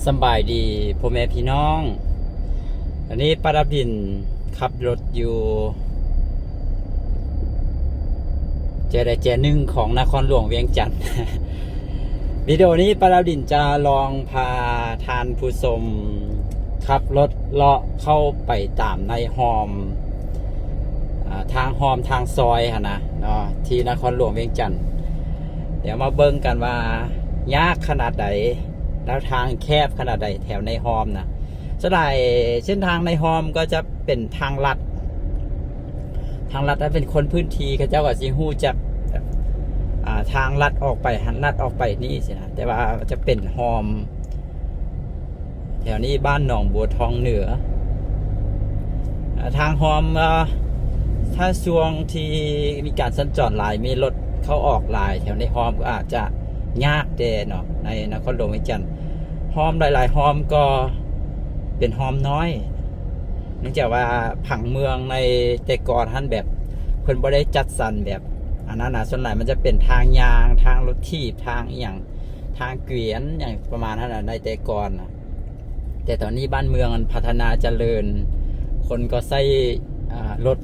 ສຳບາຍດີພໍ່ແມ່ພີ່ນ້ອງ, ອັນນີ້ປາດັບດິນຂັບລົດຢູ່ແຈໃດແຈໜຶ່ງຂອງນະຄອນຫຼວງວຽງຈັນ. ວິດີໂອນີ້ປາດັບດິນຈະລອງພາທ່ານຜູ້ຊົມຂັບລົດເລາະເຂົ້າໄປຕາມໃນຮ່ອມ ອາ ທາງຮ່ອມທາງຊອຍຫັ້ນນະເນາະ ທີ່ນະຄອນຫຼວງວຽງຈັນ. ດຽວມາເບິ່ງກັນວ່າຍາກຂະໜາດໃດ ແລ້ວທາງແຄບຂະໜາດໃດແຖວໃນຮ່ອມນະ. ສ່ວນຫຼາຍເສັ້ນທາງໃນຮ່ອມກໍຈະເປັນທາງລັດ, ທາງລັດ ຖ້າເປັນຄົນພື້ນທີ່ເຂົາເຈົ້າກໍຊິຮູ້ຈັກ ອາ ທາງລັດອອກໄປຫັ້ນ ລັດອອກໄປນີ້ຊີ້ນະ, ແຕ່ວ່າຈະເປັນຮ່ອມ ແຖວນີ້ບ້ານໜອງບົວທອງເໜືອ. ອາ ທາງຮ່ອມ ອາ ຖ້າຊ່ວງທີ່ມີການສັນຈອນຫຼາຍ ມີລົດເຂົ້າອອກຫຼາຍ ແຖວໃນຮ່ອມກໍອາດຈະຍາກແດ່ເນາະ ໃນນະຄອນຫຼວງວຽງຈັນ. ຮ່ອມຫຼາຍໆຮ່ອມກໍເປັນຮ່ອມນ້ອຍ ເນື່ອງຈາກວ່າຜັງເມືອງໃນແຕ່ກ່ອນຫັ້ນ ແບບເພິ່ນບໍ່ໄດ້ຈັດສັນແບບອັນນັ້ນນະ, ສ່ວນຫຼາຍມັນຈະເປັນທາງຍ່າງ ທາງລົດຖີບ ທາງອີ່ຫຍັງ ທາງກວຽນຫຍັງປະມານນັ້ນນະ ໃນແຕ່ກ່ອນນະ. ແຕ່ຕອນນີ້ບ້ານເມືອງມັນພັດທະນາຈະເລີນ, ຄົນກໍໃຊ້ ອາ ລົດ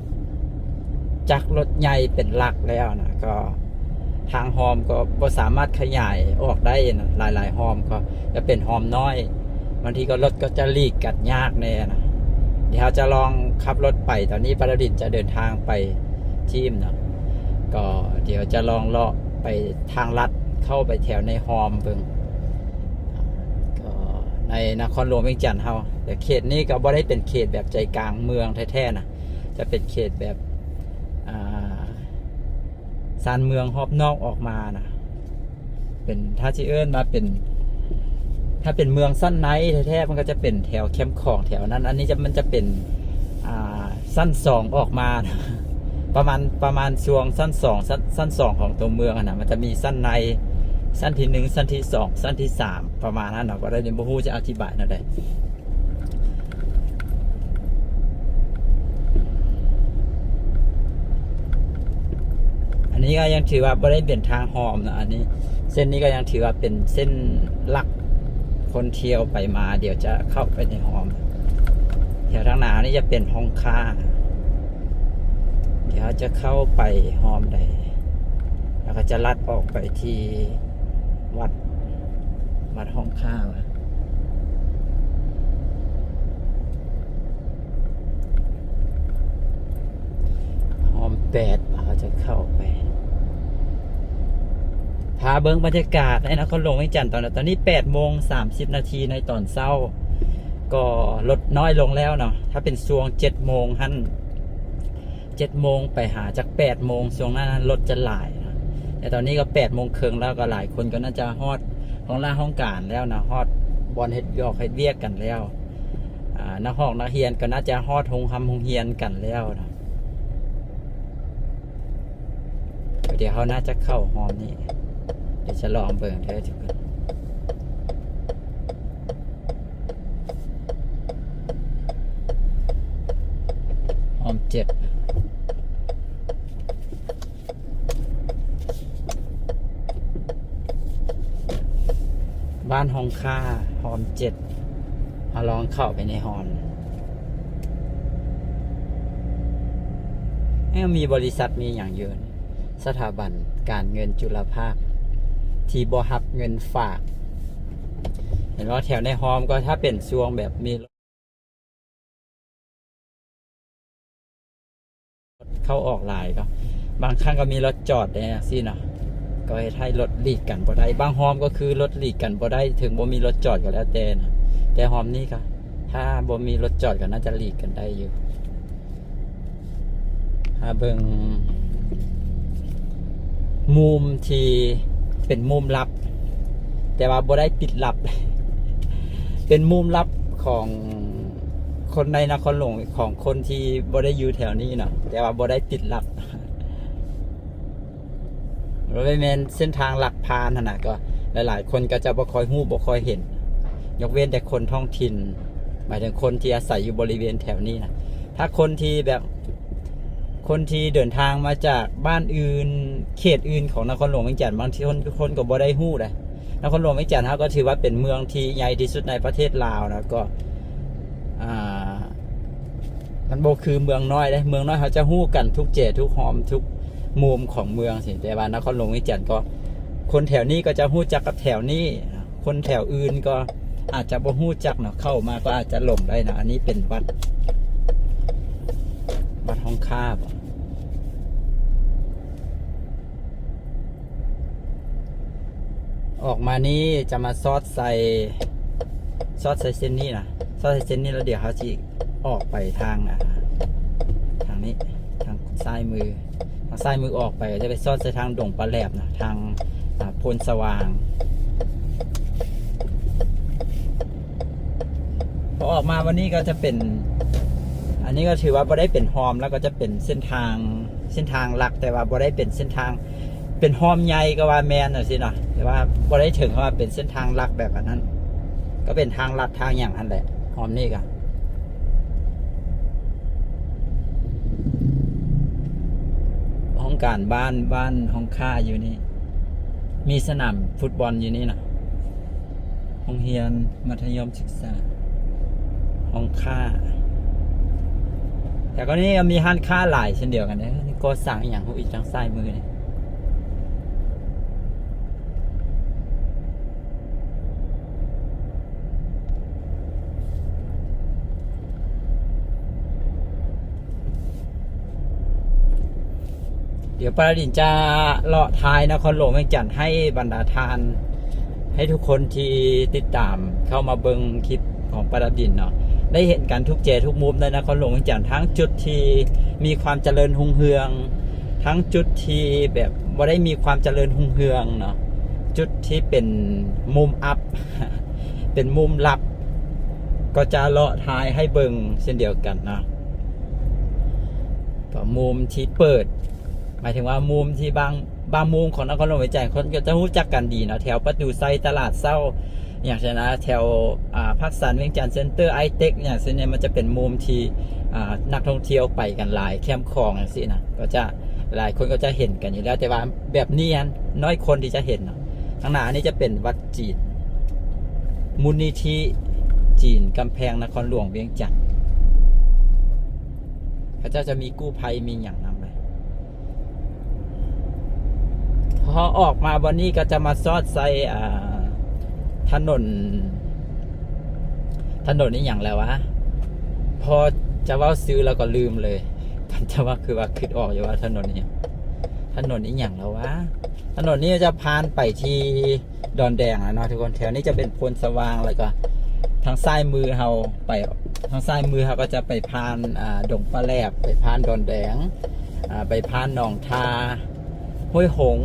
ຈັກລົດໃຫຍ່ເປັນຫຼັກແລ້ວນະ, ກໍທາງຮ່ອມກໍບໍ່ສາມາດຂະຫຍາຍອອກໄດ້ນະ, ຫຼາຍໆຮ່ອມກໍຈະເປັນຮ່ອມນ້ອຍ, ບາງທີກໍລົດກໍຈະຫຼີກກັນຍາກແດ່ນະ. ດຽວເຮົາຈະລອງຂັບລົດໄປ, ຕອນນີ້ປາດາວດິນຈະເດີນທາງໄປທີມເນາະ, ກໍດຽວຈະລອງເລາະໄປທາງລັດເຂົ້າໄປແຖວໃນຮ່ອມເບິ່ງ. ກໍໃນນະຄອນຫຼວງວຽງຈັນເຮົາ, ແຕ່ເຂດນີ້ກໍບໍ່ໄດ້ເປັນເຂດແບບໃຈກາງເມືອງແທ້ໆນະ, ຈະເປັນເຂດແບບ ອ່າ ຊານເມືອງຮອບນອກອອກມານະ, ເປັນ ຖ້າຊິເອີ້ນວ່າເປັນ ຖ້າເປັນເມືອງຊັ້ນໃນແທ້ໆ ມັນກໍຈະເປັນແຖວແຄມຂອງແຖວນັ້ນ, ອັນນີ້ຈະ ມັນຈະເປັນ ອ່າ ຊັ້ນສອງອອກມາ ປະມານ ປະມານຊ່ວງຊັ້ນສອງ ຊັ້ນ ຊັ້ນສອງຂອງຕົວເມືອງຫັ້ນນະ, ມັນຈະມີຊັ້ນໃນ ຊັ້ນທີໜຶ່ງ ຊັ້ນທີສອງ ຊັ້ນທີສາມ ປະມານນັ້ນເນາະ, ບໍ່ໄດ້ ບໍ່ຮູ້ຈະອະທິບາຍແນວໃດ. ອັນນີ້ກໍຍັງຖືວ່າບໍ່ໄດ້ເປັນທາງຮ່ອມເນາະ, ອັນນີ້ ເສັ້ນນີ້ກໍຍັງຖືວ່າເປັນເສັ້ນຫຼັກ ຄົນທ່ຽວໄປມາ. ດຽວຈະເຂົ້າໄປໃນຮ່ອມ, ແຖວທາງໜ້ານີ້ຈະເປັນຮ່ອງຄ້າ, ດຽວເຮົາຈະເຂົ້າໄປຮ່ອມໃດ ແລ້ວກໍຈະລັດອອກໄປທີ່ວັດ ວັດຮ່ອງຄ້າ. ຮ່ອມແປດ ເຮົາຈະເຂົ້າໄປ ພາເບິ່ງບັນຍາກາດໃນນະຄອນຫຼວງວຽງຈັນຕອນນີ້. ຕອນນີ້ແປດໂມງສາມສິບນາທີໃນຕອນເຊົ້າ, ກໍລົດນ້ອຍລົງແລ້ວເນາະ. ຖ້າເປັນຊ່ວງເຈັດໂມງຫັ້ນ ເຈັດໂມງໄປຫາຈັກແປດໂມງ ຊ່ວງນັ້ນລົດຈະຫຼາຍນະ, ແຕ່ຕອນນີ້ກໍແປດໂມງເຄິ່ງແລ້ວ, ກໍຫຼາຍຄົນກໍໜ້າຈະຮອດຫ້ອງລາຫ້ອງການແລ້ວນະ, ຮອດບ່ອນເຮັດວຽກ ເຮັດວຽກກັນແລ້ວ. ອາ ນັກຮອກນັກຮຽນກໍໜ້າຈະຮອດໂຮງຮ່ຳໂຮງຮຽນກັນແລ້ວນະ. ດຽວເຮົາໜ້າຈະເຂົ້າຮ່ອມນີ້, ດຽວຈະລອງເບິ່ງເດີທຸກຄົນ. ຮ່ອມເຈັດ ບ້ານຮ່ອງຄ້າ ຮ່ອມເຈັດ. ເຮົາລອງເຂົ້າໄປໃນຮ່ອມ. ເອີ ມີບໍລິສັດ ມີຫຍັງຢູ່. ສະຖາບັນການເງິນຈຸລະພາກ ທີ່ບໍ່ຮັບເງິນຝາກ. ເຫັນວ່າແຖວໃນຮ່ອມກໍ ຖ້າເປັນຊ່ວງແບບມີ ເຂົ້າອອກຫຼາຍກໍ ບາງຄັ້ງກໍມີລົດຈອດແດ່ຈັ່ງຊີ້ເນາະ, ກໍເຮັດໃຫ້ລົດຫຼີກກັນບໍ່ໄດ້. ບາງຮ່ອມກໍຄືລົດຫຼີກກັນບໍ່ໄດ້ ເຖິງບໍ່ມີລົດຈອດກໍແລ້ວແຕ່ນະ, ແຕ່ຮ່ອມນີ້ກໍ ຖ້າບໍ່ມີລົດຈອດກໍໜ້າຈະຫຼີກກັນໄດ້ຢູ່. ຫາເບິ່ງມຸມທີ່ເປັນມຸມລັບ ແຕ່ວ່າບໍ່ໄດ້ປິດລັບ, ເປັນມຸມລັບຂອງຄົນໃນນະຄອນຫຼວງ, ຂອງຄົນທີ່ບໍ່ໄດ້ຢູ່ແຖວນີ້ເນາະ, ແຕ່ວ່າບໍ່ໄດ້ປິດລັບ. ບໍ່ໄດ້ແມ່ນເສັ້ນທາງຫຼັກຜ່ານຫັ້ນນະ, ກໍຫຼາຍໆຄົນກໍຈະບໍ່ຄ່ອຍຮູ້ ບໍ່ຄ່ອຍເຫັນ, ຍົກເວັ້ນແຕ່ຄົນທ້ອງຖິ່ນ, ໝາຍເຖິງຄົນທີ່ອາໄສຢູ່ບໍລິເວນແຖວນີ້ນະ. ຖ້າຄົນທີ່ແບບ ຄົນທີ່ເດີນທາງມາຈາກບ້ານອື່ນ ເຂດອື່ນຂອງນະຄອນຫຼວງວຽງຈັນ ບາງທີຄົນ ຄົນກໍບໍ່ໄດ້ຮູ້ໃດ. ນະຄອນຫຼວງວຽງຈັນເຮົາກໍຖືວ່າເປັນເມືອງທີ່ໃຫຍ່ທີ່ສຸດໃນປະເທດລາວນະ ກໍ ອ່າ ມັນບໍ່ຄືເມືອງນ້ອຍເດ້. ເມືອງນ້ອຍເຮົາຈະຮູ້ກັນທຸກແຈທຸກຮອມທຸກມຸມຂອງເມືອງຊີ້ ແຕ່ວ່ານະຄອນຫຼວງວຽງຈັນກໍ ຄົນແຖວນີ້ກໍຈະຮູ້ຈັກກັບແຖວນີ້ ຄົນແຖວອື່ນກໍອາດຈະບໍ່ຮູ້ຈັກເນາະ ເຂົ້າມາກໍອາດຈະຫຼົງໄດ້ນະ. ອັນນີ້ເປັນວັດ ວັດຮ່ອງຄ່າບໍ? ອອກມານີ້ຈະມາຊອດໃສ່ ຊອດໃສ່ເສັ້ນນີ້ນະ ຊອດໃສ່ເສັ້ນນີ້ ແລ້ວດຽວເຮົາຊິອອກໄປທາງ ອ່າ ທາງນີ້ ທາງຊ້າຍມື ທາງຊ້າຍມືອອກໄປ ຈະໄປຊອດໃສ່ທາງດົງປາແຫຼບນະ ທາງ ອ່າ ໂພນສະຫວ່າງ. ພໍອອກມາວັນນີ້ກໍຈະເປັນ ອັນນີ້ກໍຖືວ່າບໍ່ໄດ້ເປັນຮອມ ແລ້ວກໍຈະເປັນເສັ້ນທາງ ເສັ້ນທາງຫຼັກ ແຕ່ວ່າບໍ່ໄດ້ເປັນເສັ້ນທາງ ເປັນຮ່ອມໃຫຍ່ກໍວ່າແມ່ນຈັ່ງຊີ້ເນາະ ແຕ່ວ່າບໍ່ໄດ້ເຖິງວ່າເປັນເສັ້ນທາງຫຼັກແບບອັນນັ້ນ ກໍເປັນທາງລັດທາງຫຍັງຫັ້ນແຫຼະ. ຮ່ອມນີ້ກໍຫ້ອງການບ້ານ ບ້ານຮ່ອງຄ່າຢູ່ນີ້ ມີສະໜາມຟຸດບອນຢູ່ນີ້ນະ ໂຮງຮຽນມັດທະຍົມສຶກສາຮ່ອງຄ້າ. ແຖວນີ້ກໍມີຮ້ານຄ້າຫຼາຍເຊັ່ນດຽວກັນເດ້. ນີ້ກໍ່ສ້າງອີ່ຫຍັງຮູ້ອີກທາງຊ້າຍມືນີ້? ດຽວປາລາດິນຈະເລາະຖ່າຍນະຄອນຫຼວງວຽງຈັນໃຫ້ບັນດາທ່ານ ໃຫ້ທຸກຄົນທີ່ຕິດຕາມເຂົ້າມາເບິ່ງຄລິບຂອງປາລາດິນເນາະ ໄດ້ເຫັນກັນທຸກແຈທຸກມຸມໃນນະຄອນຫຼວງວຽງຈັນ ທັງຈຸດທີ່ມີຄວາມຈະເລີນຮຸ່ງເຮືອງ ທັງຈຸດທີ່ແບບບໍ່ໄດ້ມີຄວາມຈະເລີນຮຸ່ງເຮືອງເນາະ ຈຸດທີ່ເປັນມຸມອັບ ເປັນມຸມລັບ ກໍຈະເລາະຖ່າຍໃຫ້ເບິ່ງເຊັ່ນດຽວກັນເນາະ. ກໍມຸມທີ່ເປີດ ໝາຍເຖິງວ່າມຸມທີ່ບາງ ບາງມຸມຂອງນະຄອນຫຼວງວຽງຈັນ ຄົນກໍຈະຮູ້ຈັກກັນດີເນາະ ແຖວປະຕູໄຊ ຕະຫຼາດເຊົ້າ ຫຍັງຊີ້ນະ ແຖວ ອ່າ ພາກສັນ ວຽງຈັນເຊັນເຕີ ໄອເຕັກ ຫຍັງຊີ້ນີ້ ມັນຈະເປັນມຸມທີ່ ອ່າ ນັກທ່ອງທ່ຽວໄປກັນຫຼາຍ ແຄມຂອງຫຍັງຊີ້ນະ ກໍຈະ ຫຼາຍຄົນກໍຈະເຫັນກັນຢູ່ແລ້ວ ແຕ່ວ່າແບບນີ້ຫັ້ນ ນ້ອຍຄົນທີ່ຈະເຫັນເນາະ. ທາງໜ້ານີ້ຈະເປັນວັດຈີນ ມູນນິທິຈີນກຳແພງນະຄອນຫຼວງວຽງຈັນ ເຂົາເຈົ້າຈະມີກູ້ໄພມີຫຍັງນຳເລີຍ. ພໍອອກມາບ່ອນນີ້ກໍຈະມາຊອດໃສ່ ອ່າ ຖະໜົນ ຖະໜົນອີ່ຫຍັງແລ້ວວະ? ພໍຈະເວົ້າຊື່ແລ້ວກໍລືມເລີຍ ຈະວ່າ ຄືວ່າຄິດອອກຢູ່ວ່າຖະໜົນອີ່ຫຍັງ ຖະໜົນອີ່ຫຍັງແລ້ວວະ? ຖະໜົນນີ້ຈະຜ່ານໄປທີ່ ດອນແດງແລ້ວເນາະທຸກຄົນ. ແຖວນີ້ຈະເປັນໂພນສະຫວ່າງ ແລ້ວກໍທາງຊ້າຍມືເຮົາໄປ ທາງຊ້າຍມືເຮົາກໍຈະໄປຜ່ານ ອ່າ ດົງປາແຫຼບ ໄປຜ່ານດອນແດງ ອ່າ ໄປຜ່ານໜອງທາ ຫ້ວຍຫົງ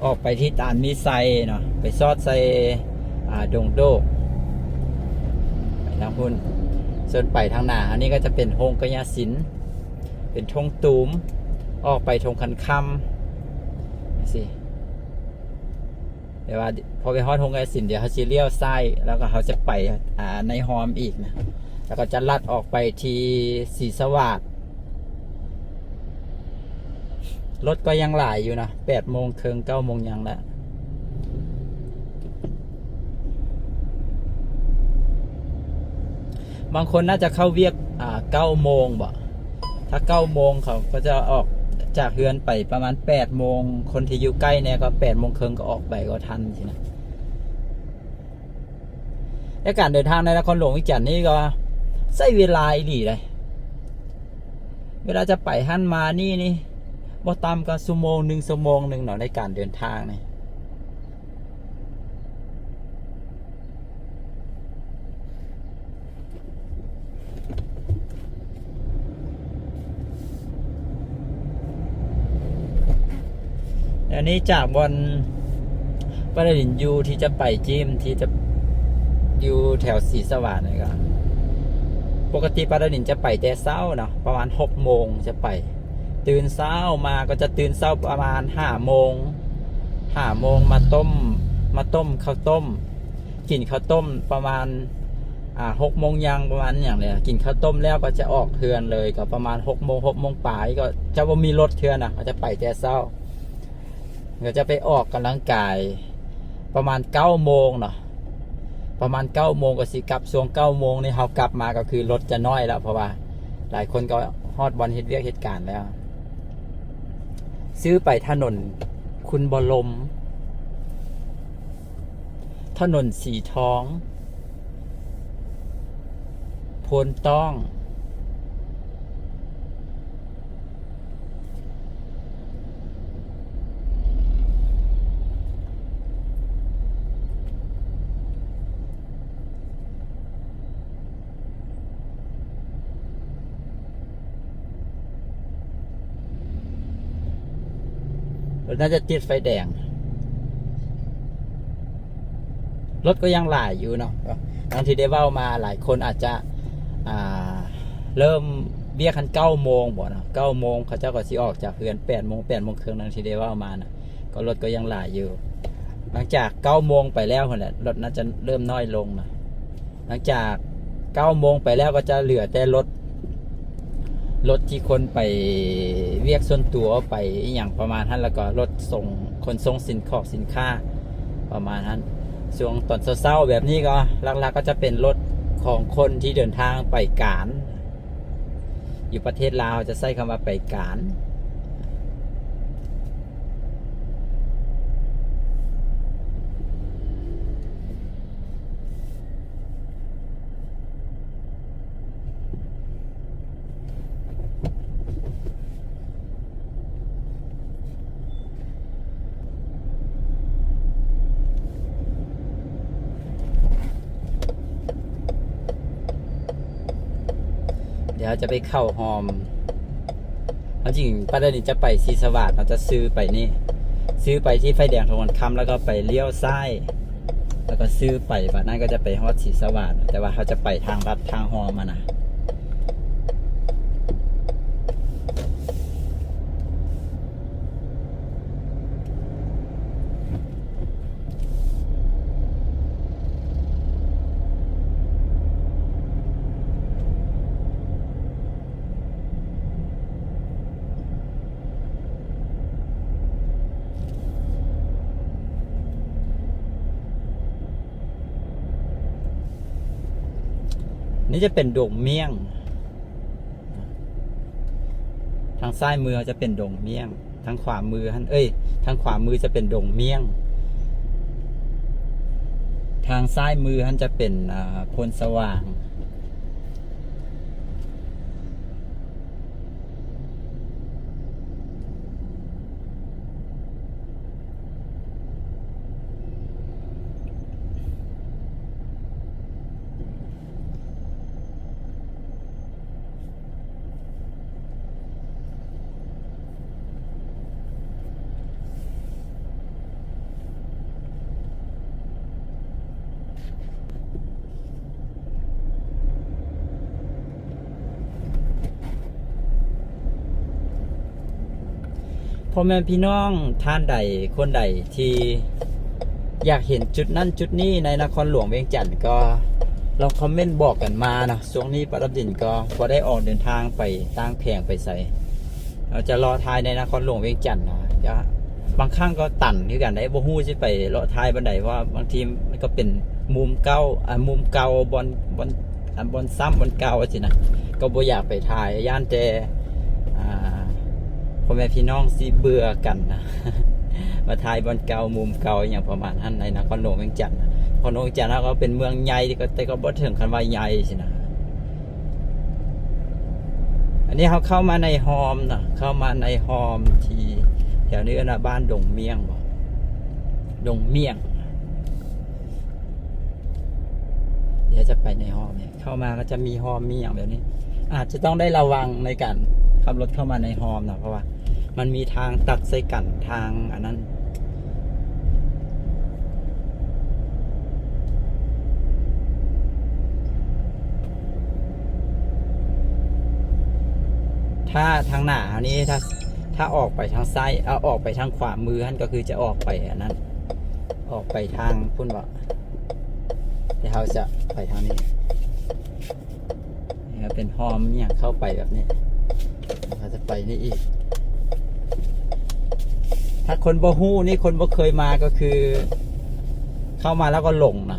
ອອກໄປທີ່ຕານມີໄຊເນາະ ໄປຊອດໃສ່ ອ່າ ດົງໂດກ ໄປທາງພຸ້ນ. ສ່ວນໄປທາງໜ້າ ອັນນີ້ກໍຈະເປັນໂຮງກະຍາສິນ ເປັນທົ່ງຕູມ ອອກໄປທົ່ງຄັນຄຳ ຈັ່ງຊີ້. ແຕ່ວ່າພໍໄປຮອດໂຮງກະຍາສິນ ດຽວເຮົາຊິລ້ຽວຊ້າຍ ແລ້ວກໍເຮົາຈະໄປ ອ່າ ໃນຮ່ອມອີກນະ ແລ້ວກໍຈະລັດອອກໄປທີ່ສີສະຫວາດ. ລົດກໍຍັງຫຼາຍຢູ່ນະ ແປດໂມງເຄິ່ງ ເກົ້າໂມງຍັງແລ້ວ. ບາງຄົນໜ້າຈະເຂົ້າວຽກ ອ່າ ເກົ້າໂມງບໍ? ຖ້າເກົ້າໂມງເຂົາກໍຈະອອກຈາກເຮືອນໄປປະມານແປດໂມງ ຄົນທີ່ຢູ່ໃກ້ແດ່ກໍແປດໂມງເຄິ່ງກໍອອກໄປກໍທັນຊີ້ນະ. ແລະ ການເດີນທາງໃນນະຄອນຫຼວງວຽງຈັນນີ້ກໍໃຊ້ເວລາອີ່ຫຼີເດ້. ເວລາຈະໄປຫັ້ນມານີ້ນີ້ ບໍ່ຕ່ຳກວ່າຊົ່ວໂມງໜຶ່ງ ຊົ່ວໂມງໜຶ່ງເນາະ ໃນການເດີນທາງນີ້. ອັນນີ້ຈາກບ່ອນປາລາດິນຢູ່ທີ່ຈະໄປຈິ້ມ ທີ່ຈະຢູ່ແຖວສີສະຫວາດນີ້ກໍ ປົກກະຕິປາລາດິນຈະໄປແຕ່ເຊົ້າເນາະ ປະມານຫົກໂມງຈະໄປ ຕື່ນເຊົ້າມາກໍຈະຕື່ນເຊົ້າປະມານຫ້າໂມງ ຫ້າໂມງມາຕົ້ມ ມາຕົ້ມເຂົ້າຕົ້ມ ກິນເຂົ້າຕົ້ມປະມານ ອ່າ ຫົກໂມງຢ່າງ ປະມານຫຍັງນີ້ ກິນເຂົ້າຕົ້ມແລ້ວກໍຈະອອກເຮືອນເລີຍ ກໍປະມານຫົກໂມງ ຫົກໂມງປາຍ ກໍຈະບໍ່ມີລົດເທື່ອນະ ກໍຈະໄປແຕ່ເຊົ້າ ກໍຈະໄປອອກກຳລັງກາຍ ປະມານເກົ້າໂມງເນາະ ປະມານເກົ້າໂມງກໍຊິກັບ. ຊ່ວງເກົ້າໂມງນີ້ເຮົາກັບມາກໍຄືລົດຈະນ້ອຍແລ້ວ ເພາະວ່າຫຼາຍຄົນກໍຮອດບ່ອນເຮັດວຽກເຮັດການແລ້ວ. ຊື້ໄປຖະໜົນຄຸນບໍລົມ ຖະໜົນສີທອງ ໂພນຕ້ອງ. น่າຈະຕິດໄຟແດງ. ລົດກໍຍັງຫຼາຍຢູ່ເນາະ. ດັ່ງທີ່ໄດ້ເວົ້າມາ ຫຼາຍຄົນອາດຈະ ອ່າ ເລີ່ມວຽກຫັ້ນເກົ້າໂມງບໍເນາະ ເກົ້າໂມງ ເຂົາເຈົ້າກໍຊິອອກຈາກເຮືອນແປດໂມງ ແປດໂມງເຄິ່ງ ດັ່ງທີ່ໄດ້ເວົ້າມານະ ກໍລົດກໍຍັງຫຼາຍຢູ່. ຫຼັງຈາກເກົ້າໂມງໄປແລ້ວຫັ້ນແຫຼະ ລົດໜ້າຈະເລີ່ມນ້ອຍລົງນະ. ຫຼັງຈາກເກົ້າໂມງໄປແລ້ວ ກໍຈະເຫຼືອແຕ່ລົດ ລົດທີ່ຄົນໄປວຽກສ່ວນຕົວ ໄປອີ່ຫຍັງປະມານຫັ້ນ ແລ້ວກໍລົດສົ່ງ ຂົນສົ່ງສິນຂອງສິນຄ້າປະມານຫັ້ນ. ຊ່ວງຕອນເຊົ້າໆແບບນີ້ ກໍຫຼັກໆກໍຈະເປັນລົດຂອງຄົນທີ່ເດີນທາງໄປການ. ຢູ່ປະເທດລາວເຮົາຈະໃຊ້ຄຳວ່າໄປການ. ດຽວເຮົາຈະໄປເຂົ້າຮ່ອມ. ຄວາມຈິງປາດານີ້ຈະໄປສີສະຫວາດ ເຮົາຈະຊື້ໄປນີ້ ຊື້ໄປທີ່ໄຟແດງທົ່ງຄຳ ແລ້ວກໍໄປລ້ຽວຊ້າຍ ແລ້ວກໍຊື້ໄປ ບາດນັ້ນກໍຈະໄປຮອດສີສະຫວາດ ແຕ່ວ່າເຮົາຈະໄປທາງລັດທາງຮ່ອມຫັ້ນນະ. ນີ້ຈະເປັນດົງມ້ຽງ. ທາງຊ້າຍມືເຮົາຈະເປັນດົງມ້ຽງ ທາງຂວາມືຫັ້ນ ເອີຍ ທາງຂວາມືຈະເປັນດົງມ້ຽງ ທາງຊ້າຍມືຫັ້ນຈະເປັນ ອ່າ ໂພນສະຫວ່າງ. ພໍ່ແມ່ພີ່ນ້ອງທ່ານໃດຄົນໃດທີ່ຢາກເຫັນຈຸດນັ້ນຈຸດນີ້ໃນນະຄອນຫຼວງວຽງຈັນ ກໍລອງຄອມເມັນບອກກັນມາເນາະ. ຊ່ວງນີ້ປາດຳດິນກໍບໍ່ໄດ້ອອກເດີນທາງໄປຕ່າງແຂວງໄປໃສ ເຮົາຈະເລາະຖ່າຍໃນນະຄອນຫຼວງວຽງຈັນນະ. ຈະ ບາງຄັ້ງກໍຕັນຄືກັນເດ້ ບໍ່ຮູ້ຊິໄປເລາະຖ່າຍບ່ອນໃດ ເພາະວ່າບາງທີມັນກໍເປັນມຸມເກົ່າ ອ່າ ມຸມເກົ່າ ບ່ອນ ບ່ອນ ອ່າ ບ່ອນຊ້ຳ ບ່ອນເກົ່າຊີ້ນະ ກໍບໍ່ຢາກໄປຖ່າຍ ຢ້ານແຕ່ ອ່າ ພໍ່ແມ່ພີ່ນ້ອງຊິເບື່ອກັນນະ ມາຖ່າຍບ່ອນເກົ່າ ມຸມເກົ່າ ອີ່ຫຍັງປະມານນັ້ນ ໃນນະຄອນຫຼວງວຽງຈັນ. ນະຄອນຫຼວງວຽງຈັນເຮົາກໍເປັນເມືອງໃຫຍ່ ແຕ່ກໍ ແຕ່ກໍບໍ່ເຖິງຂັ້ນວ່າໃຫຍ່ຊີ້ນະ. ອັນນີ້ເຮົາເຂົ້າມາໃນຮ່ອມເນາະ ເຂົ້າມາໃນຮ່ອມທີ່ແຖວນີ້ເອີ້ນວ່າບ້ານດົງມ້ຽງບໍ ດົງມ້ຽງ. ດຽວຈະໄປໃນຮ່ອມນີ້ ເຂົ້າມາກໍຈະມີຮ່ອມມີຫຍັງແບບນີ້ ອາດຈະຕ້ອງໄດ້ລະວັງໃນການຂັບລົດເຂົ້າມາໃນຮ່ອມເນາະ ເພາະວ່າ ມັນມີທາງຕັດໃສ່ກັນ ທາງອັນນັ້ນ. ຖ້າທາງໜ້າເຮົານີ້ ຖ້າ ຖ້າອອກໄປທາງຊ້າຍ ເອົາ ອອກໄປທາງຂວາມືຫັ້ນ ກໍຄືຈະອອກໄປອັນນັ້ນ ອອກໄປທາງພຸ້ນເບາະ ແຕ່ເຮົາຈະໄປທາງນີ້. ນີ້ເປັນຮ່ອມຫຍັງເຂົ້າໄປແບບນີ້ ເຮົາຈະໄປນີ້ອີກ. ຖ້າຄົນບໍ່ຮູ້ນີ້ ຄົນບໍ່ເຄີຍມາກໍຄື ເຂົ້າມາແລ້ວກໍຫຼົງນະ.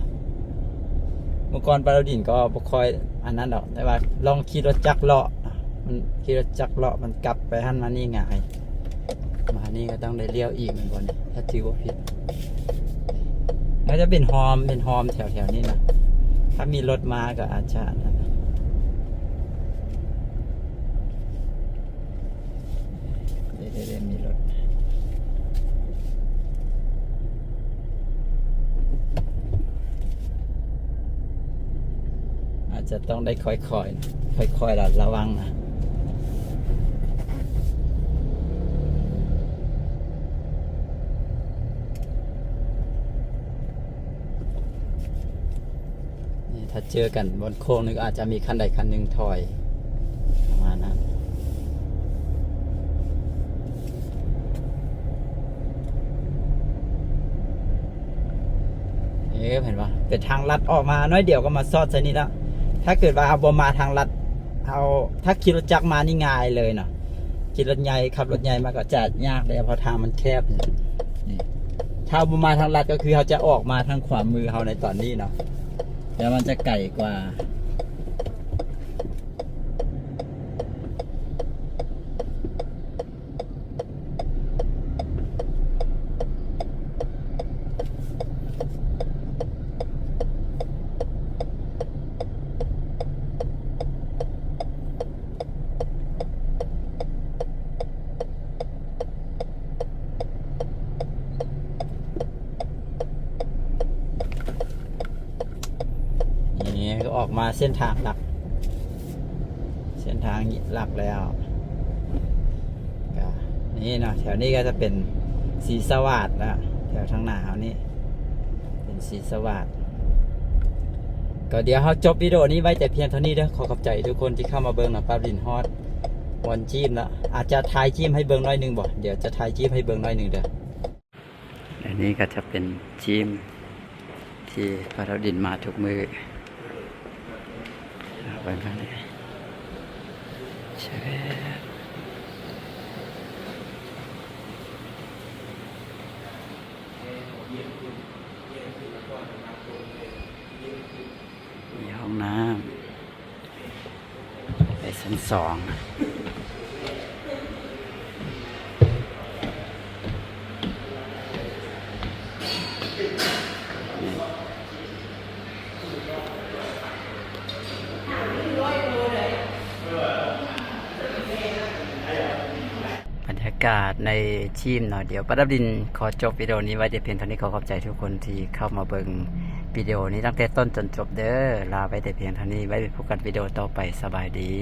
ເມື່ອກ່ອນປາໂລດິນກໍບໍ່ຄ່ອຍອັນນັ້ນດອກ ແຕ່ວ່າລອງຂີ່ລົດຈັກເລາະ ມັນຂີ່ລົດຈັກເລາະ ມັນກັບໄປຫັ້ນມານີ້ງ່າຍ ມານີ້ກໍຕ້ອງໄດ້ລ້ຽວອີກແມ່ນບໍ່ນີ້ ຖ້າຖືບໍ່ຜິດ. ໜ້າຈະເປັນຮ່ອມ ເປັນຮ່ອມແຖວໆນີ້ນະ ຖ້າມີລົດມາກໍອາດຈະອັນນັ້ນນະ. ເດ້ໆໆ ມີລົດ ອາດຈະຕ້ອງໄດ້ຄ່ອຍໆ ຄ່ອຍໆ ລະ ລະວັງນະ. ນີ້ ຖ້າເຈີກັນບ່ອນໂຄ້ງນີ້ ອາດຈະມີຄັນໃດຄັນໜຶ່ງຖອຍ ປະມານນັ້ນ. ເອີ ເຫັນບໍ່? ເປັນທາງລັດອອກມາໜ້ອຍດຽວກໍມາຊອດໃສ່ນີ້ແລ້ວ. ຖ້າເກີດວ່າເຮົາບໍ່ມາທາງລັດ ເຮົາ ຖ້າຂີ່ລົດຈັກມານີ້ງ່າຍເລີຍເນາະ. ຂີ່ລົດໃຫຍ່ ຂັບລົດໃຫຍ່ມາກໍຈະຍາກເດ້ ເພາະທາງມັນແຄບ. ນີ້ ຖ້າເຮົາບໍ່ມາທາງລັດ ກໍຄືເຮົາຈະອອກມາທາງຂວາມືເຮົາໃນຕອນນີ້ເນາະ ແຕ່ມັນຈະໄກກວ່າ. ນີ້ກໍອອກມາເສັ້ນທາງຫຼັກ ເສັ້ນທາງຫຼັກແລ້ວ. ກະນີ້ເນາະ ແຖວນີ້ກໍຈະເປັນສີສະຫວາດນະ ແຖວທາງໜ້າເຮົານີ້ເປັນສີສະຫວາດ. ກໍດຽວເຮົາຈົບວິດີໂອນີ້ໄວ້ແຕ່ພຽງເທົ່ານີ້ເດີ. ຂໍຂອບໃຈທຸກຄົນທີ່ເຂົ້າມາເບິ່ງນຳ ປາບດິນຮອດບ່ອນຈີ້ມແລ້ວ. ອາດຈະຖ່າຍຈີ້ມໃຫ້ເບິ່ງໜ້ອຍໜຶ່ງບໍ? ດຽວຈະຖ່າຍຈີ້ມໃຫ້ເບິ່ງໜ້ອຍໜຶ່ງເດີ. ອັນນີ້ກໍຈະເປັນຈີ້ມທີ່ປາບດິນມາທຸກມື້. ເອົາໄປມາເລີຍ ແຊະ ມີຫ້ອງນ້ຳ ໄປຊັ້ນສອງ. ບັນຍາກາດໃນຈີ້ມເນາະ. ດຽວປາບດິນຂໍຈົບວິດີໂອນີ້ໄວ້ແຕ່ພຽງເທົ່ານີ້. ຂໍຂອບໃຈທຸກຄົນທີ່ເຂົ້າມາເບິ່ງວິດີໂອນີ້ຕັ້ງແຕ່ຕົ້ນຈົນຈົບເດີ. ລາໄວ້ແຕ່ພຽງເທົ່ານີ້. ໄວ້ພົບກັນວິດີໂອຕໍ່ໄປ. ສະບາຍດີ.